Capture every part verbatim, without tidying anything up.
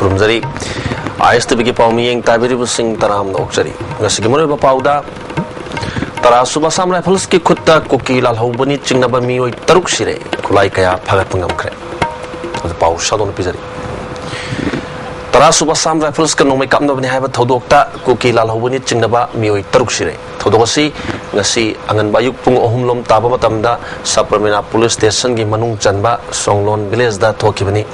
ꯈꯨꯔꯨꯝꯖꯔꯤ꯫ ꯑꯥꯏ S T ꯚꯤꯒꯤ ꯄꯥꯎ ꯃꯤꯠꯌꯦꯡ ꯇꯥꯕꯤꯔꯤꯕꯁꯤꯡ ꯇꯔꯥꯝꯅ ꯑꯣꯛꯆꯔꯤ꯫ ꯉꯁꯤꯒꯤ ꯃꯔꯨꯑꯣꯏꯕ ꯄꯥꯎꯗ, ꯇꯔꯥ ꯁꯨꯕ ꯑꯁꯥꯝ ꯔꯥꯏꯐꯜꯁꯀꯤ ꯈꯨꯠꯇ ꯀꯨꯀꯤ ꯂꯥꯜꯍꯧꯕꯅꯤ ꯆꯤꯡꯅꯕ ꯃꯤꯑꯣꯏ ꯇꯔꯨꯛ ꯁꯤꯔꯦ, ꯈꯨꯠꯂꯥꯏ ꯀꯌꯥ ꯐꯥꯒꯠꯄ ꯉꯝꯈ꯭ꯔꯦ꯫ ꯑꯗꯨ ꯄꯥꯎ ꯁꯟꯗꯣꯛꯅ ꯄꯤꯖꯔꯤ꯫ ꯇꯔꯥ ꯁꯨꯕ ꯑꯁꯥꯝ ꯔꯥꯏꯐꯜꯁꯀ ꯅꯣꯡꯃꯩ ꯀꯥꯞꯅꯕꯅꯤ ꯍꯥꯏꯕ ꯊꯧꯗꯣꯛꯇ ꯀꯨꯀꯤ ꯂꯥꯜꯍꯧꯕꯅꯤ ꯆꯤꯡꯅꯕ ꯃꯤꯑꯣꯏ ꯇꯔꯨꯛ ꯁꯤꯔꯦ꯫ ꯊꯧꯗꯣꯛ ꯑꯁꯤ ꯉꯁꯤ ꯑꯉꯟꯕ ꯑꯌꯨꯛ ꯄꯨꯡ ꯑꯍꯨꯝ ꯂꯣꯝ ꯇꯥꯕ ꯃꯇꯝꯗ ꯁꯕꯔꯃꯤꯅꯥ ꯄꯨꯂꯤꯁ ꯁ꯭ꯇꯦꯁꯟꯒꯤ ꯃꯅꯨꯡ ꯆꯟꯕ ꯁꯣꯡꯂꯣꯟ ꯚꯤꯂꯦꯖꯗ ꯊꯣꯛꯈꯤꯕꯅꯤ꯫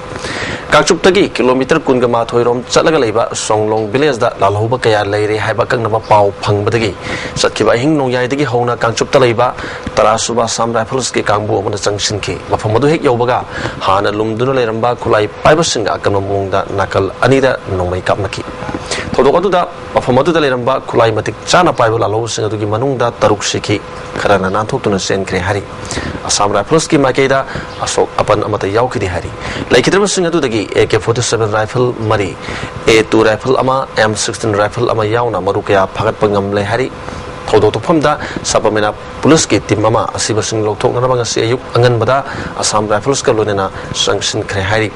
ꯀꯥꯡꯆꯨꯞꯇꯒꯤ ꯀꯤꯂꯣꯃꯤꯇꯔ ꯀꯨꯟꯒ ꯃꯥꯊꯣꯏ ꯔꯣꯝ ꯆꯠꯂꯒ ꯂꯩꯕ ꯁꯣꯡꯂꯣꯡ ꯚꯤꯂꯦꯖꯗ ꯂꯥꯜꯍꯧꯕ ꯀꯌꯥ ꯂꯩꯔꯦ ꯍꯥꯏꯕ ꯑꯀꯛꯅꯕ ꯄꯥꯎ ꯐꯪꯕꯗꯒꯤ ꯆꯠꯈꯤꯕ ꯑꯍꯤꯡ ꯅꯣꯡꯌꯥꯏꯗꯒꯤ ꯍꯧꯅ ꯀꯥꯡꯆꯨꯞꯇ ꯂꯩꯕ ꯇꯔꯥ ꯁꯨꯕ ꯑꯁꯥꯝ ꯔꯥꯏꯐꯜꯁꯀꯤ ꯀꯥꯡꯕꯨ ꯑꯃꯅ ꯆꯪꯁꯤꯟꯈꯤ꯫ ꯃꯐꯝ ꯑꯗꯨ ꯍꯦꯛ ꯌꯧꯕꯒ ꯍꯥꯟꯅ ꯂꯨꯝꯗꯨꯅ ꯂꯩꯔꯝꯕ ꯈꯨꯠꯂꯥꯏ ꯄꯥꯏꯕꯁꯤꯡꯒ ꯑꯀꯟꯕ ꯃꯑꯣꯡꯗ ꯅꯥꯀꯜ ꯑꯅꯤꯗ ꯅꯣꯡꯃꯩ ꯀꯥꯞꯅꯈꯤ꯫ ꯊꯧꯗꯣꯛ ꯑꯗꯨꯗ ꯃꯐꯝ ꯑꯗꯨꯗ ꯂꯩꯔꯝꯕ ꯈꯨꯠꯂꯥꯏ ꯃꯇꯤꯛ ꯆꯥꯅ ꯄꯥꯏꯕ ꯂꯥꯜꯍꯧꯕꯁꯤꯡ ꯑꯗꯨꯒꯤ ꯃꯅꯨꯡꯗ ꯇꯔꯨꯛ ꯁꯤꯈꯤ, ꯈꯔꯅ ꯅꯥꯟꯊꯣꯛꯇꯨꯅ ꯆꯦꯟꯈ꯭ꯔꯦ ꯍꯥꯏꯔꯤ꯫ ꯑꯁꯥꯝ ꯔꯥꯏꯐꯜꯁꯀꯤ ꯃꯥꯏꯀꯩꯗ ꯑꯁꯣꯛ ꯑꯄꯟ ꯑꯃꯠꯇ ꯌꯥꯎꯈꯤꯗꯦ ꯍꯥꯏꯔꯤ꯫ ꯂꯩꯈꯤꯗ꯭ꯔꯕꯁꯤꯡ ꯑꯗꯨꯗꯒꯤ A K forty seven rifle ꯃꯔꯤ, ꯑꯦ ꯇꯨ ꯔꯥꯏꯐꯜ ꯑꯃ, ꯑꯦꯝ ꯁꯤꯛꯁꯇꯤꯟ ꯔꯥꯏꯐꯜ ꯑꯃ ꯌꯥꯎꯅ ꯃꯔꯨ ꯀꯌꯥ ꯐꯥꯒꯠꯄ ꯉꯝꯂꯦ ꯍꯥꯏꯔꯤ꯫ ꯊꯧꯗꯣꯛ ꯊꯣꯛꯐꯝꯗ ꯁꯕꯔꯃꯤꯅꯥ ꯄꯨꯂꯤꯁꯀꯤ ꯇꯤꯝ ꯑꯃ ꯑꯁꯤꯕꯁꯤꯡ ꯂꯧꯊꯣꯛꯅꯅꯕ ꯉꯁꯤ ꯑꯌꯨꯛ ꯑꯉꯟꯕꯗ ꯑꯁꯥꯝ ꯔꯥꯏꯐꯜꯁꯀ ꯂꯣꯏꯅꯅ ꯆꯪꯁꯤꯟꯈ꯭ꯔꯦ ꯍꯥꯏꯔꯤ꯫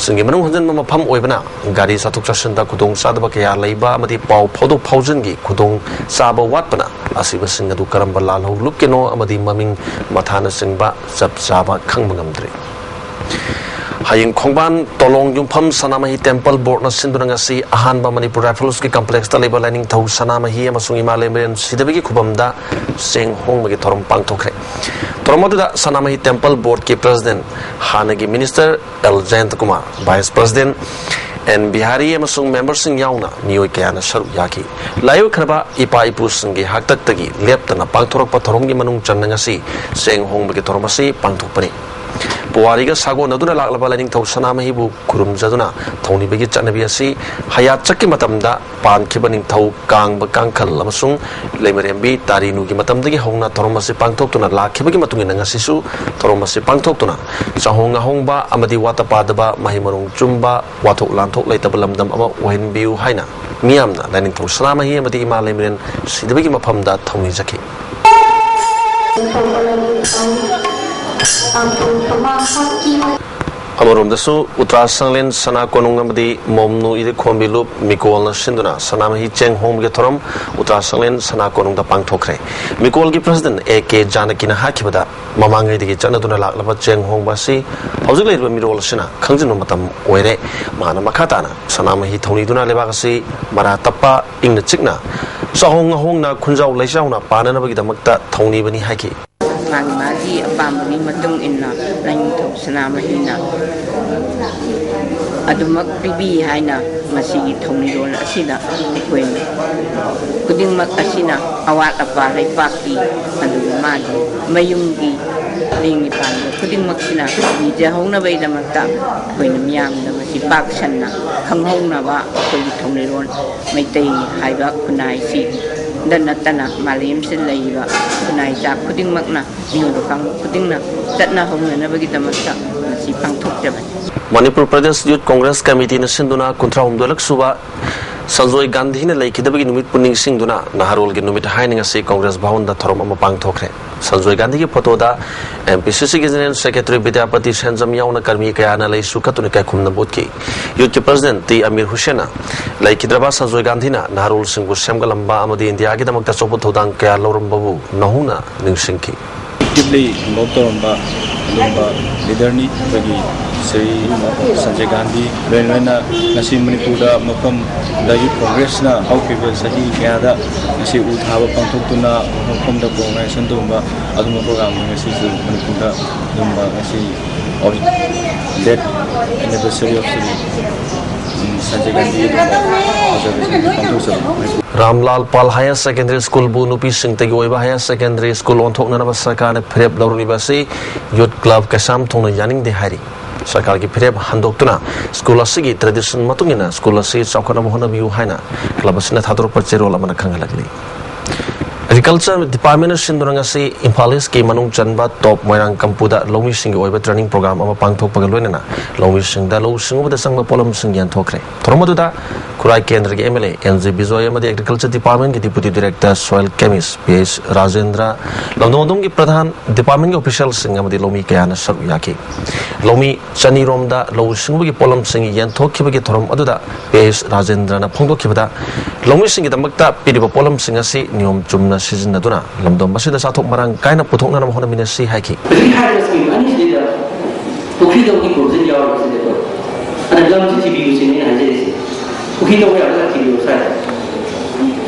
ꯆꯤꯡꯒꯤ ꯃꯅꯨꯡ ꯍꯟꯖꯤꯟꯕ ꯃꯐꯝ ꯑꯣꯏꯕꯅ ꯒꯥꯔꯤ ꯆꯠꯊꯣꯛ ꯆꯠꯁꯤꯟꯗ ꯈꯨꯗꯣꯡ ꯆꯥꯗꯕ ꯀꯌꯥ ꯂꯩꯕ ꯑꯃꯗꯤ ꯄꯥꯎ ꯐꯥꯎꯗꯣꯛ ꯐꯥꯎꯖꯤꯟꯒꯤ ꯈꯨꯗꯣꯡ ꯆꯥꯕ ꯋꯥꯠꯄꯅ ꯑꯁꯤꯕꯁꯤꯡ ꯑꯗꯨ ꯀꯔꯝꯕ ꯂꯥꯜꯍꯧꯂꯨꯞꯀꯤꯅꯣ ꯑꯃꯗꯤ ꯃꯃꯤꯡ ꯃꯊꯥꯅꯆꯤꯡꯕ ꯆꯞ ꯆꯥꯕ ꯈꯪꯕ ꯉꯝꯗ꯭ꯔꯤ꯫ ꯍꯌꯦꯡ ꯈꯣꯡꯕꯥꯟ ꯇꯣꯂꯣꯡ ꯌꯨꯝꯐꯝ ꯁꯅꯥꯃꯍꯤ ꯇꯦꯝꯄꯜ ꯕꯣꯔꯗꯅ ꯁꯤꯟꯗꯨꯅ ꯉꯁꯤ ꯑꯍꯥꯟꯕ ꯃꯅꯤꯄꯨꯔ ꯔꯥꯏꯐꯜꯁꯀꯤ ꯀꯝꯄ꯭ꯂꯦꯛꯁꯇ ꯂꯩꯕ ꯂꯥꯏꯅꯤꯡꯊꯧ ꯁꯅꯥꯃꯍꯤ ꯑꯃꯁꯨꯡ ꯏꯃꯥ ꯂꯩꯃꯔꯦꯟ ꯁꯤꯗꯕꯒꯤ ꯈꯨꯕꯝꯗ ꯆꯦꯡ ꯍꯣꯡꯕꯒꯤ ꯊꯧꯔꯝ ꯄꯥꯡꯊꯣꯛꯈ꯭ꯔꯦ꯫ ꯊꯧꯔꯝ ꯑꯗꯨꯗ ꯁꯅꯥꯃꯍꯤ ꯇꯦꯝꯄꯜ ꯕꯣꯔꯗꯀꯤ ꯄ꯭ꯔꯁꯤꯗꯦꯟ, ꯍꯥꯟꯅꯒꯤ minister L Jayantakumar, vice president N Bihari ꯑꯃꯁꯨꯡ ꯃꯦꯝꯕꯔꯁꯤꯡ ꯌꯥꯎꯅ ꯃꯤꯑꯣꯏ ꯀꯌꯥꯅ ꯁꯔꯨꯛ ꯌꯥꯈꯤ꯫ ꯂꯥꯏꯑꯣꯏꯈ꯭ꯔꯕ ꯏꯄꯥ ꯏꯄꯨꯁꯤꯡꯒꯤ ꯍꯥꯛꯇꯛꯇꯒꯤ ꯂꯦꯞꯇꯅ ꯄꯥꯡꯊꯣꯔꯛꯄ ꯊꯧꯔꯝꯒꯤ ꯃꯅꯨꯡ ꯆꯟꯅ ꯉꯁꯤ ꯆꯦꯡ ꯍꯣꯡꯕꯒꯤ ꯊꯧꯔꯝ ꯑꯁꯤ ꯄꯥꯡꯊꯣꯛꯄꯅꯤ꯫ ꯄꯨꯋꯥꯔꯤꯒ ꯁꯥꯒꯣꯟꯅꯗꯨꯅ ꯂꯥꯛꯂꯕ ꯂꯥꯏꯅꯤꯡꯊꯧ ꯁꯅꯥꯃꯍꯤꯕꯨ ꯈꯨꯔꯨꯝꯖꯗꯨꯅ ꯊꯧꯅꯤꯕꯒꯤ ꯆꯠꯅꯕꯤ ꯑꯁꯤ ꯍꯌꯥꯠ ꯆꯠꯀꯤ ꯃꯇꯝꯗ ꯄꯥꯟꯈꯤꯕ ꯅꯤꯡꯊꯧ ꯀꯥꯡꯕ ꯀꯥꯡꯈꯜ ꯑꯃꯁꯨꯡ ꯂꯩꯃꯔꯦꯝꯕꯤ ꯇꯥꯔꯤꯅꯨꯒꯤ ꯃꯇꯝꯗꯒꯤ ꯍꯧꯅ ꯊꯧꯔꯝ ꯑꯁꯤ ꯄꯥꯡꯊꯣꯛꯇꯨꯅ ꯂꯥꯛꯈꯤꯕꯒꯤ ꯃꯇꯨꯡ ꯏꯟꯅ ꯉꯁꯤꯁꯨ ꯊꯧꯔꯝ ꯑꯁꯤ ꯄꯥꯡꯊꯣꯛꯇꯨꯅ ꯆꯥꯍꯣꯡ ꯉꯥꯍꯣꯡꯕ ꯑꯃꯗꯤ ꯋꯥꯠꯇ ꯄꯥꯗꯕ, ꯃꯍꯩ ꯃꯔꯣꯡ ꯆꯨꯝꯕ, ꯋꯥꯊꯣꯛ ꯂꯥꯟꯊꯣꯛ ꯂꯩꯇꯕ ꯂꯝꯗꯝ ꯑꯃ ꯑꯣꯏꯍꯟꯕꯤꯌꯨ ꯍꯥꯏꯅ ꯃꯤꯌꯥꯝꯅ ꯂꯥꯏꯅꯤꯡꯊꯧ ꯁꯅꯥꯃꯍꯤ ꯑꯃꯗꯤ ꯏꯃꯥ ꯂꯩꯃꯔꯦꯟ ꯁꯤꯗꯕꯒꯤ ꯃꯐꯝꯗ ꯊꯧꯅꯤꯖꯈꯤ꯫ ꯑꯃꯔꯣꯝꯗꯁꯨ ꯎꯇ꯭ꯔꯥ ꯁꯪꯂꯦꯟ ꯁꯅꯥ ꯀꯣꯅꯨꯡ ꯑꯃꯗꯤ ꯃꯣꯝꯅꯨ ꯏꯗꯤꯈꯣꯝꯕꯤ ꯂꯨꯞ ꯃꯤꯀꯣꯜꯅ ꯁꯤꯟꯗꯨꯅ ꯁꯅꯥꯃꯍꯤ ꯆꯦꯡ ꯍꯣꯡꯕꯒꯤ ꯊꯧꯔꯝ ꯎꯇ꯭ꯔꯥ ꯁꯪꯂꯦꯟ ꯁꯅꯥ ꯀꯣꯅꯨꯡꯗ ꯄꯥꯡꯊꯣꯛꯈ꯭ꯔꯦ꯫ ꯃꯤꯀꯣꯜꯒꯤ ꯄ꯭ꯔꯁꯤꯗꯦꯟ ꯑꯦ ꯀꯦ ꯖꯥꯅꯀꯤꯅ ꯍꯥꯏꯈꯤꯕꯗ, ꯃꯃꯥꯡꯉꯩꯗꯒꯤ ꯆꯠꯅꯗꯨꯅ ꯂꯥꯛꯂꯕ ꯆꯦꯡ ꯍꯣꯡꯕ ꯑꯁꯤ ꯍꯧꯖꯤꯛ ꯂꯩꯔꯤꯕ ꯃꯤꯔꯣꯜ ꯑꯁꯤꯅ ꯈꯪꯖꯤꯟꯕ ꯃꯇꯝ ꯑꯣꯏꯔꯦ꯫ ꯃꯍꯥꯛꯅ ꯃꯈꯥ ꯇꯥꯅ ꯁꯅꯥꯃꯍꯤ ꯊꯧꯅꯤꯗꯨꯅ ꯂꯩꯕꯥꯛ ꯑꯁꯤ ꯃꯔꯥ ꯇꯞꯄ, ꯏꯪꯅ ꯆꯤꯛꯅ, ꯆꯥꯍꯣꯡ ꯉꯥꯍꯣꯡꯅ, ꯈꯨꯟꯖꯥꯎ ꯂꯩꯆꯥꯎꯅ ꯄꯥꯟꯅꯅꯕꯒꯤꯗꯃꯛꯇ ꯊꯧꯅꯤꯕꯅꯤ ꯍꯥꯏꯈꯤ꯫ ꯃꯥꯒꯤ ꯃꯥꯒꯤ ꯑꯄꯥꯝꯕꯒꯤ ꯃꯇꯨꯡ ꯏꯟꯅ ꯂꯥꯏꯅꯤꯡꯊꯧ ꯁꯅꯥꯃꯍꯤꯅ ꯑꯗꯨꯃꯛ ꯄꯤꯕꯤ ꯍꯥꯏꯅ ꯃꯁꯤꯒꯤ ꯊꯧꯅꯤꯔꯣꯜ ꯑꯁꯤꯗ ꯑꯩꯈꯣꯏ ꯈꯨꯗꯤꯡꯃꯛ ꯑꯁꯤꯅ ꯑꯋꯥꯠ ꯑꯄꯥ ꯂꯩꯄꯥꯛꯀꯤ, ꯑꯗꯨꯒ ꯃꯥꯒꯤ ꯃꯌꯨꯝꯒꯤ ꯂꯦꯡꯉꯤꯕ ꯈꯨꯗꯤꯡꯃꯛꯁꯤꯅ ꯅꯤꯖꯍꯧꯅꯕꯒꯤꯗꯃꯛꯇ ꯑꯩꯈꯣꯏꯅ ꯃꯤꯌꯥꯝꯗ ꯃꯁꯤ ꯄꯥꯛ ꯁꯟꯅ ꯈꯪꯍꯧꯅꯕ ꯑꯩꯈꯣꯏꯒꯤ ꯊꯧꯅꯤꯔꯣꯜ ꯃꯩꯇꯩ ꯍꯥꯏꯕ ꯈꯨꯟꯅꯥꯏꯁꯤꯗ ꯅꯠꯇꯅ ꯃꯥꯂꯦꯝꯁꯤꯗ ꯂꯩꯔꯤꯕ ꯈꯨꯟꯅꯥꯏ ꯖꯥꯠ ꯈꯨꯗꯤꯡꯃꯛꯅ, ꯃꯤꯑꯣꯏꯕ ꯀꯥꯡꯂꯨꯞ ꯈꯨꯗꯤꯡꯅ ꯆꯠꯅꯍꯧꯅꯅꯕꯒꯤꯗꯃꯛꯇ ꯃꯁꯤ ꯄꯥꯡꯊꯣꯛꯆꯕꯅꯤ꯫ ꯃꯅꯤꯄꯨꯔ ꯄ꯭ꯔꯗꯦꯁ ꯌꯨꯠ ꯀꯣꯡꯒ꯭ꯔꯦꯁ ꯀꯃꯤꯇꯤꯅ ꯁꯤꯟꯗꯨꯅ ꯀꯨꯟꯊ꯭ꯔꯥ ꯍꯨꯝꯗꯣꯏꯂꯛ ꯁꯨꯕ ꯁꯟꯖꯣꯏ ꯒꯥꯟꯙꯤꯅ ꯂꯩꯈꯤꯗꯕꯒꯤ ꯅꯨꯃꯤꯠꯄꯨ ꯅꯤꯡꯁꯤꯡꯗꯨꯅ ꯅꯍꯥꯔꯣꯜꯒꯤ ꯅꯨꯃꯤꯠ ꯍꯥꯏꯅ ꯉꯁꯤ ꯀꯣꯡꯒ꯭ꯔꯦꯁ ꯚꯋꯟꯗ ꯊꯧꯔꯝ ꯑꯃ ꯄꯥꯡꯊꯣꯛꯈ꯭ꯔꯦ꯫ ꯁꯟꯖꯣꯏ ꯒꯥꯟꯙꯤꯒꯤ ꯐꯣꯇꯣꯗ ꯑꯦꯝ ꯄꯤ ꯁꯤ ꯁꯤꯒꯤ ꯖꯦꯅꯦꯔꯦꯜ ꯁꯦꯀ꯭ꯔꯦꯇꯔꯤ ꯕꯤꯗ꯭ꯌꯥꯄꯇꯤ ꯁꯦꯟꯖꯝ ꯌꯥꯎꯅ ꯀꯔꯃꯤ ꯀꯌꯥꯅ ꯂꯩꯁꯨ ꯀꯠꯇꯨꯅ ꯏꯀꯥꯏꯈꯨꯝꯅꯕ ꯎꯠꯈꯤ꯫ ꯌꯨꯠꯀꯤ ꯄ꯭ꯔꯁꯤꯗꯦꯟꯠ ꯇꯤ ꯑꯃꯤꯔ ꯍꯨꯁꯦꯟꯅ ꯂꯩꯈꯤꯗ꯭ꯔꯕ ꯁꯟꯖꯣꯏ ꯒꯥꯟꯙꯤꯅ ꯅꯍꯥꯔꯣꯜꯁꯤꯡꯕꯨ ꯁꯦꯝꯒꯠꯂꯝꯕ ꯑꯃꯗꯤ ꯏꯟꯗꯤꯌꯥꯒꯤꯗꯃꯛꯇ ꯑꯆꯧꯕ ꯊꯧꯗꯥꯡ ꯀꯌꯥ ꯂꯧꯔꯝꯕꯕꯨ ꯅꯧꯍꯧꯅ ꯅꯤꯡꯁꯤꯡꯈꯤ꯫ ꯑꯦꯛꯇꯤꯚꯂꯤ ꯏꯟꯚꯣꯜꯕ ꯇꯧꯔꯝꯕ ꯑꯗꯨꯒꯨꯝꯕ ꯂꯤꯗꯔꯅꯤ꯫ ꯑꯩꯈꯣꯏꯒꯤ ꯁ꯭ꯔꯤ ꯁꯟꯖꯌ ꯒꯥꯟꯙꯤ ꯂꯣꯏꯅ ꯂꯣꯏꯅ ꯉꯁꯤ ꯃꯅꯤꯄꯨꯔꯗ ꯃꯐꯝꯗ ꯌꯨꯠ ꯀꯣꯡꯒ꯭ꯔꯦꯁꯅ ꯍꯧꯈꯤꯕ ꯆꯍꯤ ꯀꯌꯥꯗ ꯉꯁꯤ ꯎ ꯊꯥꯕ ꯄꯥꯡꯊꯣꯛꯇꯨꯅ ꯃꯐꯝꯗ ꯀꯣꯂꯣꯅꯥꯏꯖꯦꯁꯟ ꯇꯧꯔꯝꯕ ꯑꯗꯨꯒꯨꯝꯕ ꯄ꯭ꯔꯣꯒ꯭ꯔꯥꯝꯅꯤ꯫ ꯉꯁꯤꯁꯨ ꯃꯅꯤꯄꯨꯔꯗ ꯑꯗꯨꯒꯨꯝꯕ ꯉꯁꯤ death anniversary of Shri Sanjay Gandhi ꯑꯗꯨꯒꯨꯝꯕ ꯑꯣꯕꯖꯔꯕꯦꯁꯟ ꯄꯥꯡꯊꯣꯛꯆꯕꯅꯤ꯫ ꯔꯥꯝꯂꯥꯜ ꯄꯥꯜ ꯍꯥꯌꯔ ꯁꯦꯀꯦꯟꯗꯔꯤ ꯁ꯭ꯀꯨꯜꯕꯨ ꯅꯨꯄꯤꯁꯤꯡꯇꯒꯤ ꯑꯣꯏꯕ ꯍꯥꯌꯔ ꯁꯦꯀꯦꯟꯗꯔꯤ ꯁ꯭ꯀꯨꯜ ꯑꯣꯟꯊꯣꯛꯅꯅꯕ ꯁꯔꯀꯥꯔꯅ ꯐꯤꯔꯦꯞ ꯂꯧꯔꯛꯂꯤꯕ ꯑꯁꯤ ꯌꯨꯠ ꯀ꯭ꯂꯕ ꯀꯩꯁꯥꯝꯊꯣꯡꯅ ꯌꯥꯅꯤꯡꯗꯦ ꯍꯥꯏꯔꯤ꯫ ꯁꯔꯀꯥꯔꯒꯤ ꯐꯤꯔꯦꯞ ꯍꯟꯗꯣꯛꯇꯨꯅ ꯁ꯭ꯀꯨꯜ ꯑꯁꯤꯒꯤ ꯇ꯭ꯔꯦꯗꯤꯁꯟ ꯃꯇꯨꯡ ꯏꯟꯅ ꯁ꯭ꯀꯨꯜ ꯑꯁꯤ ꯆꯥꯎꯈꯠꯅꯕ ꯍꯣꯠꯅꯕꯤꯌꯨ ꯍꯥꯏꯅ ꯀ꯭ꯂꯕ ꯑꯁꯤꯅ ꯊꯥꯗꯣꯔꯛꯄ ꯆꯦꯔꯣꯜ ꯑꯃꯅ ꯈꯪꯍꯜꯂꯛꯂꯤ꯫ ꯑꯦꯒ꯭ꯔꯤꯀꯜꯆꯔ ꯗꯤꯄꯥꯔꯠꯃꯦꯟꯅ ꯁꯤꯟꯗꯨꯅ ꯉꯁꯤ ꯏꯝꯐꯥꯜ ꯏꯁꯀꯤ ꯃꯅꯨꯡ ꯆꯟꯕ ꯇꯣꯞ ꯃꯣꯏꯔꯥꯡ ꯀꯝꯄꯨꯗ ꯂꯧꯃꯤꯁꯤꯡꯒꯤ ꯑꯣꯏꯕ ꯇ꯭ꯔꯦꯅꯤꯡ ꯄ꯭ꯔꯣꯒ꯭ꯔꯥꯝ ꯑꯃ ꯄꯥꯡꯊꯣꯛꯄꯒ ꯂꯣꯏꯅꯅ ꯂꯧꯃꯤꯁꯤꯡꯗ ꯂꯧꯎ ꯁꯤꯡꯎꯕꯗ ꯆꯪꯕ ꯄꯣꯠꯂꯝꯁꯤꯡ ꯌꯦꯟꯊꯣꯛꯈ꯭ꯔꯦ꯫ ꯊꯧꯔꯝ ꯑꯗꯨꯗ ꯈꯨꯔꯥꯏ ꯀꯦꯟꯗ꯭ꯔꯒꯤ M L A N J Bijoy ꯑꯃꯗꯤ ꯑꯦꯒ꯭ꯔꯤꯀꯜꯆꯔ ꯗꯤꯄꯥꯔꯠꯃꯦꯟꯒꯤ deputy director soil chemist P H Rajendra, ꯂꯝꯗꯝ ꯑꯗꯨꯝꯒꯤ ꯄ꯭ꯔꯙꯥꯟ, ꯗꯤꯄꯥꯔꯠꯃꯦꯟꯒꯤ ꯑꯣꯐꯤꯁꯤꯌꯦꯜꯁꯤꯡ ꯑꯃꯗꯤ ꯂꯧꯃꯤ ꯀꯌꯥꯅ ꯁꯔꯨꯛ ꯌꯥꯈꯤ꯫ ꯂꯧꯃꯤ ꯆꯅꯤꯔꯣꯝꯗ ꯂꯧꯎ ꯁꯤꯡꯎꯕꯒꯤ ꯄꯣꯠꯂꯝꯁꯤꯡ ꯌꯦꯟꯊꯣꯛꯈꯤꯕꯒꯤ ꯊꯧꯔꯝ ꯑꯗꯨꯗ ꯄꯤ ꯑꯩꯆ ꯔꯥꯖꯦꯟꯗ꯭ꯔꯅ ꯐꯣꯡꯗꯣꯛꯈꯤꯕꯗ, ꯂꯧꯃꯤꯁꯤꯡꯒꯤꯗꯃꯛꯇ ꯄꯤꯔꯤꯕ ꯄꯣꯠꯂꯝꯁꯤꯡ ꯑꯁꯤ ꯅꯤꯌꯣꯝ ꯆꯨꯝꯅ ꯁꯤꯖꯤꯟꯅꯗꯨꯅ ꯂꯝꯗꯝ ꯑꯁꯤꯗ ꯆꯥꯊꯣꯛ ꯃꯔꯥꯡ ꯀꯥꯏꯅ ꯄꯨꯊꯣꯛꯅꯅꯕ ꯍꯣꯠꯅꯃꯤꯟꯅꯁꯤ ꯍꯥꯏꯈꯤ꯫ ꯍꯧꯖꯤꯛ ꯍꯥꯏꯔꯤꯕ ꯁ꯭ꯀꯤꯝ ꯑꯅꯤꯁꯤꯗꯩꯗ ꯄꯨꯈ꯭ꯔꯤꯗꯧꯒꯤ ꯄ꯭ꯔꯣꯕꯤꯖꯟ ꯌꯥꯎꯔꯤꯕꯁꯤꯗꯀꯣ, ꯑꯗ ꯂꯝꯁꯤ ꯊꯤꯕꯤꯌꯨ ꯁꯤꯅꯤ ꯑꯩꯅ ꯍꯥꯏꯖꯔꯤꯁꯦ꯫ ꯄꯨꯈ꯭ꯔꯤꯗꯧ ꯌꯥꯔꯒ ꯊꯤꯕꯤꯌꯨ ꯁ꯭ꯋꯥꯏꯗ꯫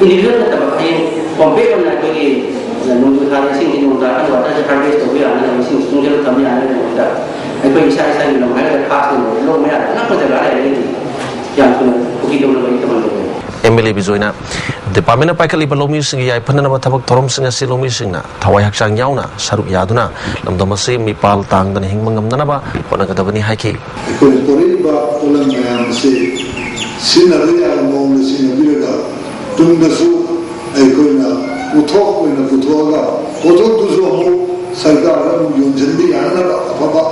ꯏꯟꯗꯤꯕꯤꯖꯨꯋꯦꯜ ꯅꯠꯇꯕ, ꯍꯌꯦꯡ ꯀꯣꯝꯄꯦꯛ ꯑꯣꯏꯅ ꯑꯩꯈꯣꯏꯒꯤ ꯅꯣꯡꯖꯨ ꯊꯥꯗ ꯏꯁꯤꯡꯁꯤ ꯅꯣꯡ ꯇꯥꯔꯀꯥꯟꯗ ꯋꯥꯇꯔꯁꯦ ꯍꯥꯔꯚꯦꯁ ꯇꯧꯕ ꯌꯥꯅꯅꯕ, ꯏꯁꯤꯡ ꯇꯨꯡꯁꯤꯜꯂ ꯊꯝꯕ ꯌꯥꯅꯅꯕꯒꯤꯗꯃꯛꯇ ꯑꯩꯈꯣꯏ ꯏꯁꯥ ꯏꯁꯥꯒꯤ ꯂꯝ ꯍꯥꯏꯔꯒ ꯈꯥꯛꯇꯅ ꯂꯧ ꯃꯌꯥꯗ ꯑꯅꯛꯄ ꯖꯒꯥ ꯂꯩꯔꯒꯗꯤ ꯌꯥꯝ ꯊꯨꯅ ꯄꯨꯈ꯭ꯔꯤꯗꯧꯅꯕꯒꯤ ꯊꯕꯛ ꯇꯧꯒꯅꯤ꯫ ꯑꯦꯝ ꯑꯦꯜ ꯑꯦ ꯕꯤꯖꯣꯏꯅ ꯗꯤꯄꯥꯔꯠꯃꯦꯟꯅ ꯄꯥꯏꯈꯠꯂꯤꯕ ꯂꯧꯃꯤꯁꯤꯡꯒꯤ ꯌꯥꯏꯐꯅꯅꯕ ꯊꯕꯛ ꯊꯧꯔꯝꯁꯤꯡ ꯑꯁꯤ ꯂꯧꯃꯤꯁꯤꯡꯅ ꯊꯋꯥꯏ ꯍꯛꯆꯥꯡ ꯌꯥꯎꯅ ꯁꯔꯨꯛ ꯌꯥꯗꯨꯅ ꯂꯝꯗꯝ ꯑꯁꯤ ꯃꯤꯄꯥꯜ ꯇꯥꯡꯗꯅ ꯍꯤꯡꯕ ꯉꯝꯅꯅꯕ ꯍꯣꯠꯅꯒꯗꯕꯅꯤ ꯍꯥꯏꯈꯤ꯫ ꯑꯩꯈꯣꯏꯅ ꯄꯨꯔꯛꯏꯕ ꯄꯣꯠꯂꯝ ꯃꯌꯥꯝ ꯑꯁꯤ ꯁꯤꯖꯤꯟꯅꯕ ꯌꯥꯕ ꯃꯑꯣꯡꯗ ꯁꯤꯖꯤꯟꯅꯕꯤꯔꯒ, ꯇꯨꯡꯗꯁꯨ ꯑꯩꯈꯣꯏꯅ ꯄꯣꯠꯊꯣꯛ ꯑꯣꯏꯅ ꯄꯨꯊꯣꯛꯑꯒ, ꯄꯣꯠꯊꯣꯛꯇꯨꯁꯨ ꯑꯃꯨꯛ ꯁꯔꯀꯥꯔꯗ ꯑꯃꯨꯛ ꯌꯣꯟꯁꯤꯟꯕ ꯌꯥꯅꯅꯕ ꯑꯐꯕ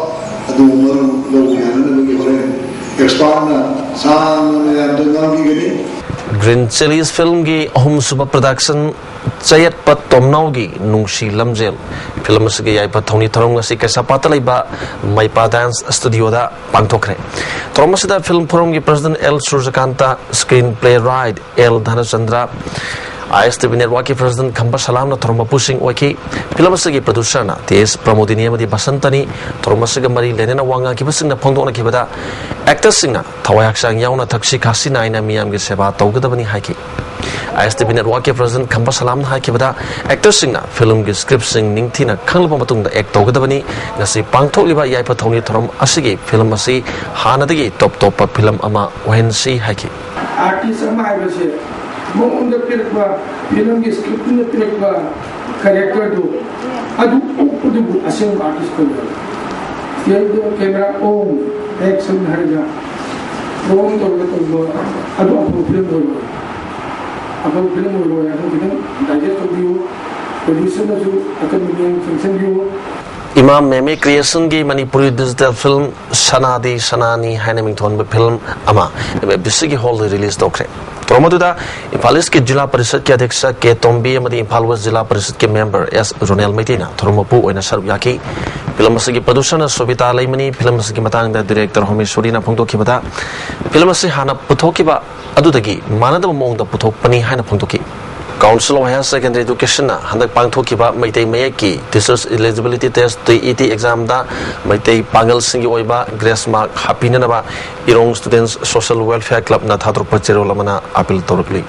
ꯑꯗꯨꯒꯨꯝꯕ ꯂꯧꯕ ꯌꯥꯅꯅꯕꯒꯤ ꯍꯣꯔꯦꯟ ꯑꯦꯛꯁꯄꯥꯔꯠꯅ ꯁꯥꯡꯅ ꯃꯌꯥꯝꯗ ꯉꯥꯡꯕꯤꯒꯅꯤ꯫ ꯒ꯭ꯔꯤꯟ ꯆꯤꯂꯤꯁ ꯐꯤꯜꯝꯒꯤ ꯑꯍꯨꯝꯁꯨꯕ ꯄ꯭ꯔꯗꯛꯁꯟ ꯆꯌꯦꯠꯄ ꯇꯣꯝꯅꯥꯎꯒꯤ ꯅꯨꯡꯁꯤ ꯂꯝꯖꯦꯜ ꯐꯤꯂꯝ ꯑꯁꯤꯒꯤ ꯌꯥꯏꯐ ꯊꯧꯅꯤ ꯊꯧꯔꯝ ꯉꯁꯤ ꯀꯩꯁꯥꯝꯄꯥꯠꯇ ꯂꯩꯕ ꯃꯩꯄꯥ ꯗꯥꯟꯁ ꯁ꯭ꯇꯨꯗꯤꯑꯣꯗ ꯄꯥꯡꯊꯣꯛꯈ꯭ꯔꯦ꯫ ꯊꯧꯔꯝ ꯑꯁꯤꯗ ꯐꯤꯂꯝ ꯐꯣꯔꯝꯒꯤ president L Surjakanta, screenplay writer L Dhanachandra, I S T V ꯅꯦꯠꯋꯥꯔꯛꯀꯤ ꯄ꯭ꯔꯁꯤꯗꯦꯟꯠ ꯈꯝꯕ ꯁꯂꯥꯝꯅ ꯊꯧꯔꯝ ꯃꯄꯨꯁꯤꯡ ꯑꯣꯏꯈꯤ꯫ ꯐꯤꯂꯝ ꯑꯁꯤꯒꯤ ꯄ꯭ꯔꯗ꯭ꯌꯨꯁꯔꯅ ꯇꯤ ꯑꯦꯁ ꯄ꯭ꯔꯃꯣꯗꯤꯅꯤ ꯑꯃꯗꯤ ꯕꯁꯟꯇꯅꯤ꯫ ꯊꯧꯔꯝ ꯑꯁꯤꯒ ꯃꯔꯤ ꯂꯩꯅꯅ ꯋꯥ ꯉꯥꯡꯈꯤꯕꯁꯤꯡꯅ ꯐꯣꯡꯗꯣꯛꯅꯈꯤꯕꯗ, ꯑꯦꯛꯇꯔꯁꯤꯡꯅ ꯊꯋꯥꯏ ꯍꯛꯆꯥꯡ ꯌꯥꯎꯅ ꯊꯛꯁꯤ ꯈꯥꯁꯤ ꯅꯥꯏꯅ ꯃꯤꯌꯥꯝꯒꯤ ꯁꯦꯕꯥ ꯇꯧꯒꯗꯕꯅꯤ ꯍꯥꯏꯈꯤ꯫ ꯑꯥꯏ ꯑꯦꯁ ꯇꯤ ꯚꯤ ꯅꯦꯠꯋꯥꯔꯛꯀꯤ ꯄ꯭ꯔꯁꯤꯗꯦꯟꯠ ꯈꯝꯕ ꯁꯂꯥꯝꯅ ꯍꯥꯏꯈꯤꯕꯗ, ꯑꯦꯛꯇꯔꯁꯤꯡꯅ ꯐꯤꯂꯝꯒꯤ ꯁ꯭ꯀ꯭ꯔꯤꯞꯁꯤꯡ ꯅꯤꯡꯊꯤꯅ ꯈꯪꯂꯕ ꯃꯇꯨꯡꯗ ꯑꯦꯛ ꯇꯧꯒꯗꯕꯅꯤ꯫ ꯉꯁꯤ ꯄꯥꯡꯊꯣꯛꯂꯤꯕ ꯌꯥꯏꯐ ꯊꯧꯅꯤ ꯊꯧꯔꯝ ꯑꯁꯤꯒꯤ ꯐꯤꯂꯝ ꯑꯁꯤ ꯍꯥꯟꯅꯗꯒꯤ ꯇꯣꯞ ꯇꯣꯞꯄ ꯐꯤꯂꯝ ꯑꯃ ꯑꯣꯏꯍꯟꯁꯤ ꯍꯥꯏꯈꯤ꯫ ꯑꯥꯔꯇꯤꯁ ꯑꯃ ꯍꯥꯏꯕꯁꯦ ꯃꯉꯣꯟꯗ ꯄꯤꯔꯛꯄ, ꯐꯤꯂꯝꯒꯤ ꯁ꯭ꯀ꯭ꯔꯤꯞꯇꯨꯅ ꯄꯤꯔꯛꯄ ꯀꯦꯔꯦꯛꯇꯔꯗꯨ, ꯑꯗꯨ ꯎꯠꯄꯗꯨꯕꯨ ꯑꯁꯦꯡꯕ ꯑꯥꯔꯇꯤꯁ ꯀꯧꯏ꯫ ꯁ꯭ꯇꯦꯖꯗ ꯀꯦꯃꯦꯔꯥ ꯑꯣꯟ, ꯑꯦꯛꯁꯟ ꯍꯥꯏꯔꯒ ꯑꯣꯟ ꯇꯧꯔꯒ ꯇꯧꯕ, ꯑꯗꯨ ꯑꯐꯕ ꯐꯤꯂꯝ ꯑꯣꯏꯔꯣꯏ꯫ ꯑꯐꯕ ꯐꯤꯂꯝ ꯑꯣꯏꯔꯣꯏ꯫ ꯑꯗꯨ ꯈꯤꯇꯪ ꯗꯥꯏꯖꯦꯁ ꯇꯧꯕꯤꯌꯨ꯫ ꯄ꯭ꯔꯗ꯭ꯌꯨꯁꯔꯅꯁꯨ ꯑꯀꯟꯕ ꯃꯤꯠꯌꯦꯡ ꯆꯪꯁꯤꯟꯕꯤꯌꯨ꯫ ꯏꯃꯥ ꯃꯦꯃꯦ ꯀ꯭ꯔꯤꯌꯦꯁꯟꯒꯤ ꯃꯅꯤꯄꯨꯔꯤ ꯗꯤꯖꯤꯇꯦꯜ ꯐꯤꯂꯝ ꯁꯅꯥꯗꯤ ꯁꯅꯥꯅꯤ ꯍꯥꯏꯅ ꯃꯤꯡꯊꯣꯟꯕ ꯐꯤꯂꯝ ꯑꯃ ꯑꯦꯝ ꯑꯦꯐ ꯗꯤ ꯁꯤꯒꯤ ꯍꯣꯜꯗ ꯔꯤꯂꯤꯖ ꯇꯧꯈ꯭ꯔꯦ꯫ ꯊꯧꯔꯝ ꯑꯗꯨꯗ ꯏꯝꯐꯥꯜ ꯏꯁꯀꯤ ꯖꯤꯂꯥ ꯄꯔꯤꯁꯠꯀꯤ ꯑꯗ꯭ꯌꯛꯁ ꯀꯦ ꯇꯣꯝꯕꯤ ꯑꯃꯗꯤ ꯏꯝꯐꯥꯜ ꯋꯦꯁ ꯖꯤꯂꯥ ꯄꯔꯤꯁꯠꯀꯤ ꯃꯦꯝꯕꯔ ꯑꯦꯁ ꯔꯣꯅꯦꯜ ꯃꯩꯇꯩꯅ ꯊꯧꯔꯝ ꯃꯄꯨ ꯑꯣꯏꯅ ꯁꯔꯨꯛ ꯌꯥꯈꯤ꯫ ꯐꯤꯂꯝ ꯑꯁꯤꯒꯤ ꯄ꯭ꯔꯗ꯭ꯌꯨꯁꯔꯅ ꯁꯣꯕꯤꯇꯥ ꯂꯩꯃꯅꯤ꯫ ꯐꯤꯂꯝ ꯑꯁꯤꯒꯤ ꯃꯇꯥꯡꯗ ꯗꯤꯔꯦꯛꯇꯔ ꯍꯣꯃꯦꯁꯣꯔꯤꯅ ꯐꯣꯡꯗꯣꯛꯈꯤꯕꯗ, ꯐꯤꯂꯝ ꯑꯁꯤ ꯍꯥꯟꯅ ꯄꯨꯊꯣꯛꯈꯤꯕ ꯑꯗꯨꯗꯒꯤ ꯃꯥꯟꯅꯗꯕ ꯃꯑꯣꯡꯗ ꯄꯨꯊꯣꯛꯄꯅꯤ ꯍꯥꯏꯅ ꯐꯣꯡꯗꯣꯛꯈꯤ꯫ Council of Higher Secondary Educationꯅ ꯍꯟꯗꯛ ꯄꯥꯡꯊꯣꯛꯈꯤꯕ ꯃꯩꯇꯩ ꯃꯌꯦꯛꯀꯤ Teachers Eligibility Test, T E T, examꯗ ꯃꯩꯇꯩ ꯄꯥꯡꯒꯜꯁꯤꯡꯒꯤ ꯑꯣꯏꯕ grace mark ꯍꯥꯞꯄꯤꯅꯅꯕ ꯏꯔꯣꯡ Students Social Welfare Clubꯅ ꯊꯥꯗꯣꯔꯛꯄ ꯆꯦꯔꯣꯜ ꯑꯃꯅ ꯑꯥꯄꯤꯜ ꯇꯧꯔꯛꯂꯤ꯫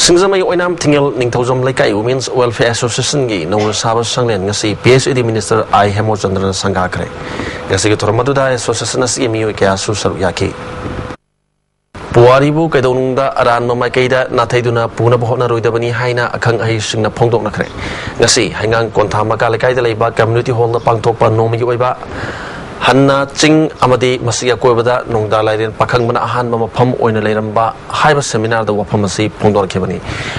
ꯁꯤꯡꯖꯃꯩ ꯑꯣꯏꯅꯥꯝ ꯊꯤꯡꯉꯦꯜ ꯅꯤꯡꯊꯧꯖꯝ ꯂꯩꯀꯥꯏ Women's Welfare Associationꯒꯤ ꯅꯧꯅ ꯁꯥꯕ ꯁꯪꯂꯦꯟ ꯉꯁꯤ ꯄꯤ ꯑꯩꯆ ꯏ ꯗꯤ ꯃꯤꯅꯤꯁꯇꯔ ꯑꯥꯏ ꯍꯦꯃꯣꯆꯟꯗ꯭ꯔꯅ ꯁꯪꯒꯥꯈ꯭ꯔꯦ꯫ ꯉꯁꯤꯒꯤ ꯊꯧꯔꯝ ꯑꯗꯨꯗ ꯑꯦꯁꯣꯁꯤꯌꯦꯁꯟ ꯑꯁꯤꯒꯤ ꯃꯤꯑꯣꯏ ꯀꯌꯥꯁꯨ ꯁꯔꯨꯛ ꯌꯥꯈꯤ꯫ ꯄꯨꯋꯥꯔꯤꯕꯨ ꯀꯩꯗꯧꯅꯨꯡꯗ ꯑꯔꯥꯟꯕ ꯃꯥꯏꯀꯩꯗ ꯅꯥꯊꯩꯗꯨꯅ ꯄꯨꯅꯕ ꯍꯣꯠꯅꯔꯣꯏꯗꯕꯅꯤ ꯍꯥꯏꯅ ꯑꯈꯪ ꯑꯍꯩꯁꯤꯡꯅ ꯐꯣꯡꯗꯣꯛꯅꯈ꯭ꯔꯦ꯫ ꯉꯁꯤ ꯍꯩꯉꯥꯡ ꯀꯣꯟꯊꯥ ꯃꯀꯥ ꯂꯩꯀꯥꯏꯗ ꯂꯩꯕ ꯀꯝꯃ꯭ꯌꯨꯅꯤꯇꯤ ꯍꯣꯜꯗ ꯄꯥꯡꯊꯣꯛꯄ ꯅꯣꯡꯃꯒꯤ ꯑꯣꯏꯕ ꯍꯟꯅ ꯆꯤꯡ ꯑꯃꯗꯤ ꯃꯁꯤꯒꯤ ꯑꯀꯣꯏꯕꯗ ꯅꯣꯡꯗꯥ ꯂꯥꯏꯔꯦꯟ ꯄꯥꯈꯪꯕꯅ ꯑꯍꯥꯟꯕ ꯃꯐꯝ ꯑꯣꯏꯅ ꯂꯩꯔꯝꯕ ꯍꯥꯏꯕ ꯁꯦꯃꯤꯅꯥꯔꯗ ꯋꯥꯐꯝ ꯑꯁꯤ ꯐꯣꯡꯗꯣꯔꯛꯈꯤꯕꯅꯤ꯫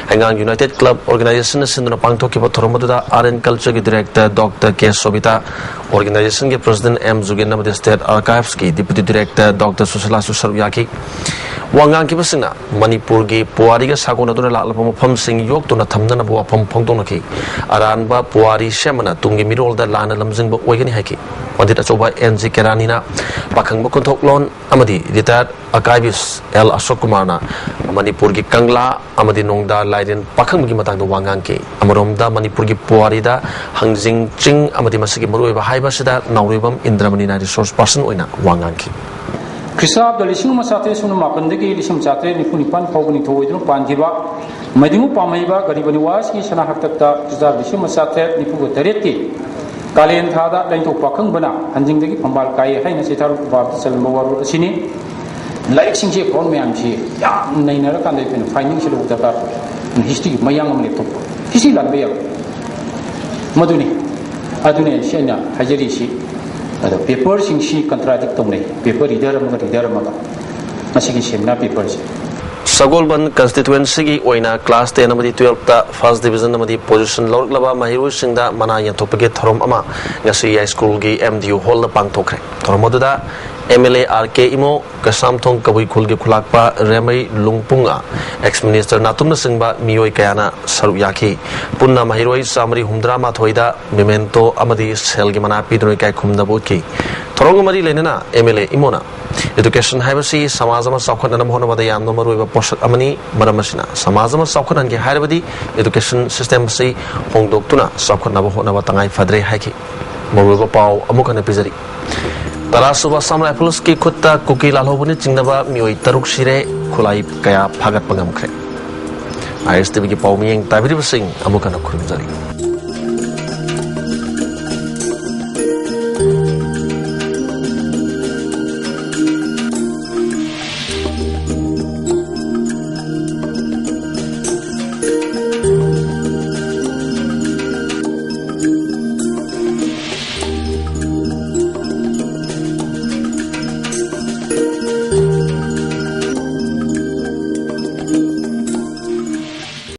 ꯍꯩꯉꯥꯡ ꯌꯨꯅꯥꯏꯇꯦꯗ ꯀ꯭ꯂꯕ ꯑꯣꯔꯒꯅꯥꯏꯖꯦꯁꯟꯅ ꯁꯤꯟꯗꯨꯅ ꯄꯥꯡꯊꯣꯛꯈꯤꯕ ꯊꯧꯔꯝ ꯑꯗꯨꯗ ꯑꯥꯔꯠ ꯑꯦꯟ ꯀꯜꯆꯔꯒꯤ ꯗꯤꯔꯦꯛꯇꯔ ꯗꯣꯛꯇꯔ ꯀꯦ ꯁꯣꯕꯤꯇꯥ, ꯑꯣꯔꯒꯅꯥꯏꯖꯦꯁꯟꯒꯤ ꯄ꯭ꯔꯁꯤꯗꯦꯟꯠ ꯑꯦꯝ ꯖꯨꯒꯦꯟ ꯑꯃꯗꯤ ꯁ꯭ꯇꯦꯠ ꯑꯥꯔꯀꯥꯏꯚꯁꯀꯤ ꯗꯤꯄꯨꯇꯤ ꯗꯤꯔꯦꯛꯇꯔ ꯗꯣꯛꯇꯔ ꯁꯨꯁꯤꯂꯥꯁꯨ ꯁꯔꯨꯛ ꯌꯥꯈꯤ꯫ ꯋꯥ ꯉꯥꯡꯈꯤꯕꯁꯤꯡꯅ ꯃꯅꯤꯄꯨꯔꯒꯤ ꯄꯨꯋꯥꯔꯤꯒ ꯁꯥꯒꯣꯟꯅꯗꯨꯅ ꯂꯥꯛꯂꯕ ꯃꯐꯝꯁꯤꯡ ꯌꯣꯛꯇꯨꯅ ꯊꯝꯅꯅꯕ ꯋꯥꯐꯝ ꯐꯣꯡꯗꯣꯛꯅꯈꯤ꯫ ꯑꯔꯥꯟꯕ ꯄꯨꯋꯥꯔꯤ ꯁꯦꯝꯕꯅ ꯇꯨꯡꯒꯤ ꯃꯤꯔꯣꯜꯗ ꯂꯥꯟꯅ ꯂꯝꯖꯤꯡꯕ ꯑꯣꯏꯒꯅꯤ ꯍꯥꯏꯈꯤ꯫ ꯄꯟꯗꯤꯠ ꯑꯆꯧꯕ ꯑꯦꯟ ꯖꯤ ꯀꯦꯔꯥꯅꯤꯅ ꯄꯥꯈꯪꯕ ꯀꯨꯟꯊꯣꯛꯂꯣꯟ ꯑꯃꯗꯤ ꯔꯤꯇꯥꯌꯔꯗ ꯑꯥꯔꯀꯥꯏꯚꯤꯁ ꯑꯦꯜ ꯑꯁꯣꯛ ꯀꯨꯃꯥꯔꯅ ꯃꯅꯤꯄꯨꯔꯒꯤ ꯀꯪꯂꯥ ꯑꯃꯗꯤ ꯅꯣꯡꯗꯥ ꯂꯥꯏꯔꯦꯟ ꯄꯥꯈꯪꯕꯒꯤ ꯃꯇꯥꯡꯗ ꯋꯥ ꯉꯥꯡꯈꯤ꯫ ꯑꯃꯔꯣꯝꯗ ꯃꯅꯤꯄꯨꯔꯒꯤ ꯄꯨꯋꯥꯔꯤꯗ ꯍꯪꯖꯤꯡ ꯆꯤꯡ ꯑꯃꯗꯤ ꯃꯁꯤꯒꯤ ꯃꯔꯨꯑꯣꯏꯕ ꯍꯥꯏꯕ ꯑꯁꯤꯗ ꯅꯥꯎꯔꯦꯝꯕꯝ ꯏꯟꯗ꯭ꯔꯃꯅꯤꯅ ꯔꯤꯁꯣꯔꯁ ꯄꯥꯔꯁꯟ ꯑꯣꯏꯅ ꯋꯥ ꯉꯥꯡꯈꯤ꯫ ꯈ꯭ꯔꯤꯁꯇꯥꯕꯗ ꯂꯤꯁꯤꯡ ꯑꯃ ꯆꯥꯇ꯭ꯔꯦꯠ ꯁꯨꯞꯅ ꯃꯥꯄꯟꯗꯒꯤ ꯂꯤꯁꯤꯡ ꯑꯃ ꯆꯥꯇ꯭ꯔꯦꯠ ꯅꯤꯐꯨ ꯅꯤꯄꯥꯟ ꯐꯥꯎꯕ ꯅꯤꯡꯊꯧ ꯑꯣꯏꯗꯨꯅ ꯄꯥꯟꯈꯤꯕ ꯃꯩꯗꯤꯡꯉꯨ ꯄꯥꯝꯍꯩꯕ ꯒꯔꯤꯕ ꯅꯤꯋꯥꯁꯀꯤ ꯁꯅꯥ ꯍꯥꯛꯇꯛꯇ ꯈ꯭ꯔꯤꯁꯇꯥꯕꯗ ꯂꯤꯁꯤꯡ ꯑꯃ ꯆꯥꯇ꯭ꯔꯦꯠ ꯅꯤꯐꯨꯒ ꯇꯔꯦꯠꯀꯤ ꯀꯥꯂꯦꯟ ꯊꯥꯗ ꯂꯥꯏꯅꯤꯡꯊꯧ ꯄꯥꯈꯪꯕꯅ ꯍꯟꯖꯤꯡꯗꯒꯤ ꯐꯝꯕꯥꯜ ꯀꯥꯏ ꯍꯥꯏꯅ ꯆꯩꯊꯥꯔꯣꯜ ꯄꯨꯕꯥꯞꯇ ꯆꯜꯂꯝꯕ ꯋꯥꯔꯣꯜ ꯑꯁꯤꯅꯤ꯫ ꯂꯥꯏꯔꯤꯛꯁꯤꯡꯁꯦ ꯑꯦꯀꯥꯎꯟ ꯃꯌꯥꯝꯁꯤ ꯌꯥꯝ ꯅꯩꯅꯔꯀꯥꯟꯗ ꯑꯩꯈꯣꯏꯅ ꯐꯥꯏꯟꯗꯤꯡꯁꯤ ꯂꯧꯕ ꯗꯔꯀꯥꯔ ꯑꯣꯏ꯫ ꯑꯗꯨꯅ ꯍꯤꯁꯇ꯭ꯔꯤꯒꯤ ꯃꯌꯥꯡ ꯑꯃ ꯂꯦꯞꯊꯣꯛꯄ, ꯍꯤꯁꯇ꯭ꯔꯤ ꯂꯥꯟꯕ ꯌꯥꯕ ꯃꯗꯨꯅꯤ꯫ ꯑꯗꯨꯅꯦ ꯁꯤ ꯑꯩꯅ ꯍꯥꯏꯖꯔꯤꯁꯤ꯫ ꯑꯗꯣ ꯄꯦꯄꯔꯁꯤꯡꯁꯤ ꯀꯟꯇ꯭ꯔꯥꯗꯤꯛ ꯇꯧꯅꯩ, ꯄꯦꯄꯔ ꯔꯤꯗꯔ ꯑꯃꯒ ꯔꯤꯗꯔ ꯑꯃꯒ꯫ ꯃꯁꯤꯒꯤ ꯁꯦꯃꯤꯅꯥꯔ ꯄꯦꯄꯔꯁꯦ꯫ ꯁꯒꯣꯜꯕꯟ ꯀꯟꯁꯇꯤꯇ꯭ꯋꯦꯟꯁꯤꯒꯤ ꯑꯣꯏꯅ ꯀ꯭ꯂꯥꯁ ꯇꯦꯟ ꯑꯃꯗꯤ ꯇꯨꯌꯦꯜꯞꯇ ꯐꯥꯔꯁ ꯗꯤꯕꯤꯖꯟ ꯑꯃꯗꯤ ꯄꯣꯖꯤꯁꯟ ꯂꯧꯔꯛꯂꯕ ꯃꯍꯩꯔꯣꯏꯁꯤꯡꯗ ꯃꯅꯥ ꯌꯦꯟꯊꯣꯛꯄꯒꯤ ꯊꯧꯔꯝ ꯑꯃ ꯉꯁꯤ ꯌꯥꯏꯁ꯭ꯀꯨꯜꯒꯤ ꯑꯦꯝ ꯗꯤ ꯌꯨ ꯍꯣꯜꯗ ꯄꯥꯡꯊꯣꯛꯈ꯭ꯔꯦ꯫ ꯊꯧꯔꯝ ꯑꯗꯨꯗ M L A R K Imo, Keishamthong Kabui ꯈꯨꯜꯒꯤ ꯈꯨꯂꯥꯛꯄ ꯔꯦꯃꯩ ꯂꯨꯡꯄꯨꯡꯉ, ꯑꯦꯛꯁ ꯃꯤꯅꯤꯁꯇꯔ ꯅꯥꯇꯨꯝꯅꯆꯤꯡꯕ ꯃꯤꯑꯣꯏ ꯀꯌꯥꯅ ꯁꯔꯨꯛ ꯌꯥꯈꯤ꯫ ꯄꯨꯟꯅ ꯃꯍꯩꯔꯣꯏ ꯆꯥꯃꯔꯤ ꯍꯨꯝꯗ꯭ꯔꯥ ꯃꯥꯊꯣꯏꯗ ꯃꯤꯃꯦꯟꯇꯣ ꯑꯃꯗꯤ ꯁꯦꯜꯒꯤ ꯃꯅꯥ ꯄꯤꯗꯨꯅ ꯏꯀꯥꯏ ꯈꯨꯝꯅꯕ ꯎꯠꯈꯤ꯫ ꯊꯧꯔꯝꯒ ꯃꯔꯤ ꯂꯩꯅꯅ ꯑꯦꯝ ꯑꯦꯜ ꯑꯦ ꯏꯃꯣꯅ, "ꯏꯗꯨꯀꯦꯁꯟ ꯍꯥꯏꯕꯁꯤ ꯁꯃꯥꯖ ꯑꯃ ꯆꯥꯎꯈꯠꯅꯅꯕ ꯍꯣꯠꯅꯕꯗ ꯌꯥꯝꯅ ꯃꯔꯨꯑꯣꯏꯕ ꯄꯣꯠꯁꯛ ꯑꯃꯅꯤ꯫ ꯃꯔꯝ ꯑꯁꯤꯅ ꯁꯃꯥꯖ ꯑꯃ ꯆꯥꯎꯈꯠꯍꯟꯒꯦ ꯍꯥꯏꯔꯕꯗꯤ ꯏꯗꯨꯀꯦꯁꯟ ꯁꯤꯁꯇꯦꯝ ꯑꯁꯤ ꯍꯣꯡꯗꯣꯛꯇꯨꯅ ꯆꯥꯎꯈꯠꯅꯕ ꯍꯣꯠꯅꯕ ꯇꯉꯥꯏ ꯐꯗ꯭ꯔꯦ" ꯍꯥꯏꯈꯤ꯫ ꯃꯔꯨꯑꯣꯏꯕ ꯄꯥꯎ ꯑꯃꯨꯛ ꯍꯟꯅ ꯄꯤꯖꯔꯤ꯫ ꯇꯔꯥꯁꯨꯕ ꯑꯁꯥꯝ ꯔꯥꯏꯐꯜꯁꯀꯤ ꯈꯨꯠꯇ ꯀꯨꯀꯤ ꯂꯥꯜꯍꯧꯕꯅ ꯆꯤꯡꯅꯕ ꯃꯤꯑꯣꯏ ꯇꯔꯨꯛ ꯁꯤꯔꯦ, ꯈꯨꯠꯂꯥꯏ ꯀꯌꯥ ꯐꯥꯒꯠꯄ ꯉꯝꯈ꯭ꯔꯦ꯫ ꯑꯥꯏ ꯑꯦꯁ ꯇꯤ ꯚꯤꯒꯤ ꯄꯥꯎ ꯃꯤꯠꯌꯦꯡ ꯇꯥꯕꯤꯔꯤꯕꯁꯤꯡ ꯑꯃꯨꯛ ꯍꯟꯅ ꯈꯨꯔꯨꯝꯖꯔꯤ꯫